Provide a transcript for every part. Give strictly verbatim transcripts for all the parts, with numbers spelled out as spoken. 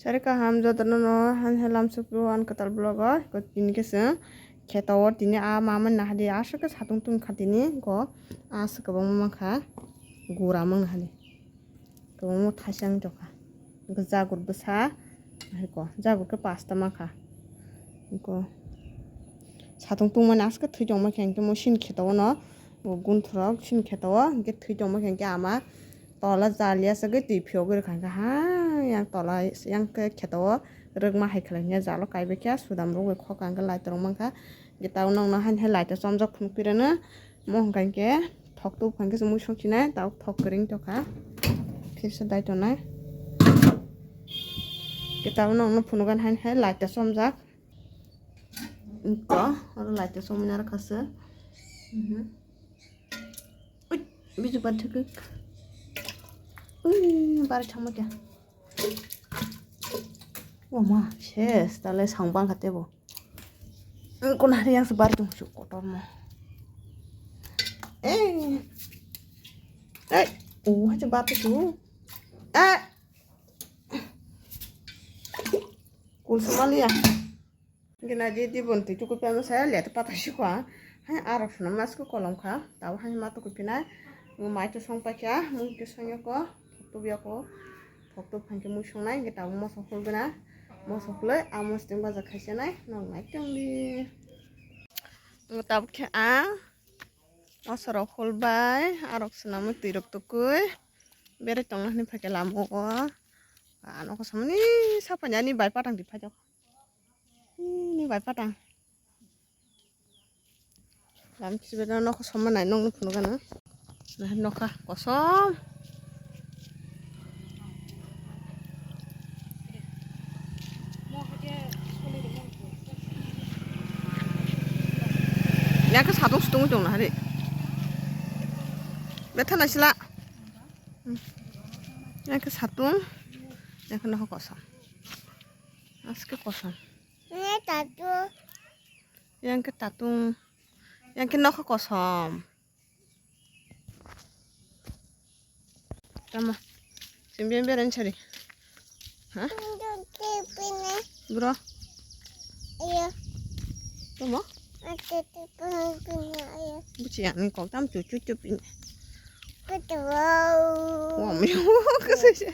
Tari kaham jotono no han helam sukru an kwtal vlog o. Ko tini khe chwng kheto o tini a ma man nahadi aswk khe satung tung kha tini ko aswk kwbangma mankha gura mang nahadi kwbangma thaisa wng tongkha. Jagur bwsa hai ko jagur khe pasta mankha ko satung tung mani aswk thwi tongma khe hwnkhe mo sini kheto o no gunthurok sini kheto o hwnkhe thwi tongma khe hwnkhe ama. Tola jaliya sagwi twi phiyogwi rwkha kha ha, yang tola yang khe kheto o rwkma hai khlai hwnwi jalo kaibai khe sudam rwgwi khokha hwnkhe light rok mankha. Hwnkhe tabuk nokno haini hai light o chomjak phunuk pirano mo hwnkha hwnkhe thok tubupha hwnkhe se mui song sinai tabuk thok kwrwng tongkha phirsa dai tonai. Hwnkhe tabuk nokno phunukgani haini hai light o chomjak. Ko oro light o chomwi narwkha se. Mhm. Ui, biju bar thwk. Ui, bar thangma kya. Wama, ses, tale sang bang kha tebo. Ui, kon hari yang se bar tung su kotor mo. Eh. Eh, oh, haja bar tu. Eh. Kul samalia. Gina di di bon tu cukup yang saya lihat patah sih kua. Hai arok sana mas ko kolom kha. Tahu hai matu kupinai. Mai tu song pakai ah, mungkin song yoko. Thok tub yako, thok tub hwnkhe mui songnai, hwnkhe tabuk moso hulgwna, moso hulwi a mosodeng baja khaisanai, nong nai tongdi. Tabuk khe ang mosorok hulbai, arok swnamwi twirok tukui, berai tongna hwnwi phaikhe lama o. Ano kosamani saphani ani bai patang di phaijak. Ni bai patang. Lam kisi beda nokha somma nai nong phunukgana. Nah nokha kosom. Yang ke satung situng tong nah hari. Betha naisila. Yang ke satung. Yang ke nokha kosom. Aske kosom. Ini satu. Yang ke tatung. Yang ke nokha kosom. Tama. Sing biang biang sari. Ha? Bro. Iya. Tama. Buci yang ni kok tam cucu cup ini. Wow. Wow, mi. Kasih.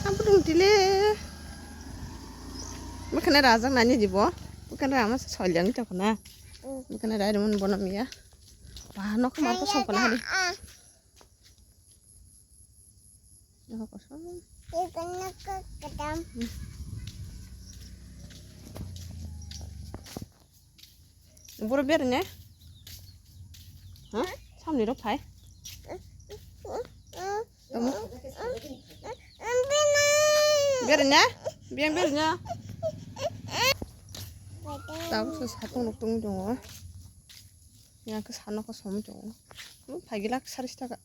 Abudung tile. Bukan rajang nanya jibo. Bukan rama solyang cakna. Bukan rajang bonom ya. Wah, nok mar ko sokona hari. Nokha kosom. Iko nokha kadam. Boro bernya? Ha? Samni rok phai. Tamo? Bernya? Biang bernya? Tamo se satung rok tong tongo. Yang ke sano ko som tongo. Phai gilak saris taka.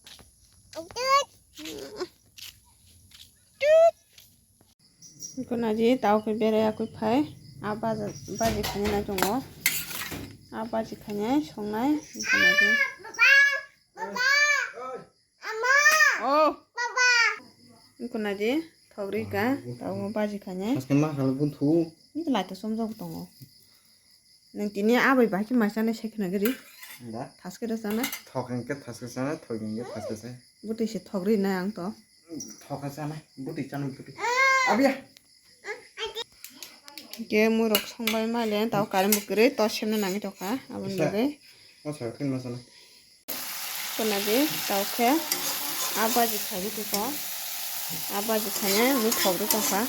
Iko naji tao khe berai akui phai. A baji khainai nai tongo. A baji khainai songnai. Iko naji. Oh. Iko naji thogri ka tao baji khainai. Haske ma hal bunthu. Iko laito somjak tongo. Nang tini abai bahai khe mai chanai sai khna gari. Da? Thaske da chanai. Thok hingke thaske chanai, thok hingke thaske chanai. Bwtwi se thok ri nai ang to. Thok ha chanai, bwtwi chanai bwtwi. Abiya. Ke mui rok song bai mai le tao current bo kwrwi to semna nangwi tokha aboni bagwi. O sa khin ma chanai. Khwnadi, tao khe a baji khaidi tiko. A baji khainai mui thok ri tongkha.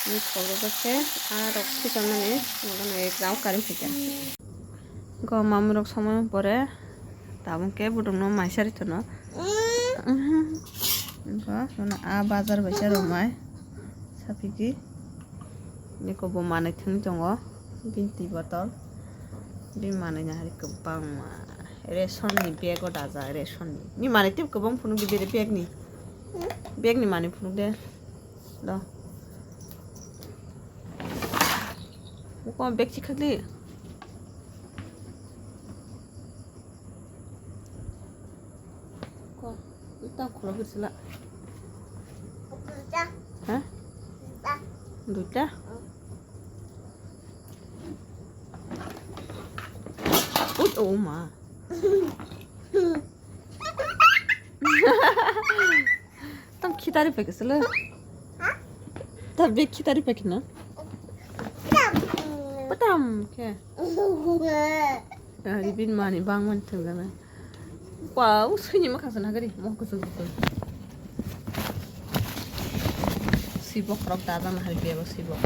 Mui thok ri khe a rok khichang nani, mui rok nai rao karim khaikha. Go mamrok somoi pore tabuk khe budukno maisa ritono. Go jono a bazar bai se romai sapiki. Niko bo manwi thwngwi tongo bini twi botol. Bini manwi nahari kwbangma ration ni bag o dajak ration ni. Ni manwi tei kwbang phunuk bidi bag ni. Bag ni manwi phunuk de. Do. Buko bag chikhakli. Ko, ita khulok sila. Ha? Duita? Ui, oh ma. Tam khitari pakai sila. Tam bag khitari pakai na. Patam ke. Dari bin mani bang man thang jana. Wow, sini makan sana gari. Mau kusuk kusuk. Sibok rok dada na hari biago sibok.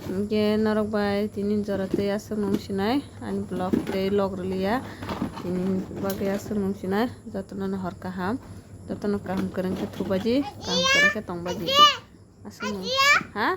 Hingke norok bai tini jora tei aswk nung sinai ani vlog tei log rwliya tini bagwi aswk nung sinai jotono no hor kaham jotono kaham kwrwng khe thukbaidi kaham kwrwng khe tongbaidi aswk nung ha.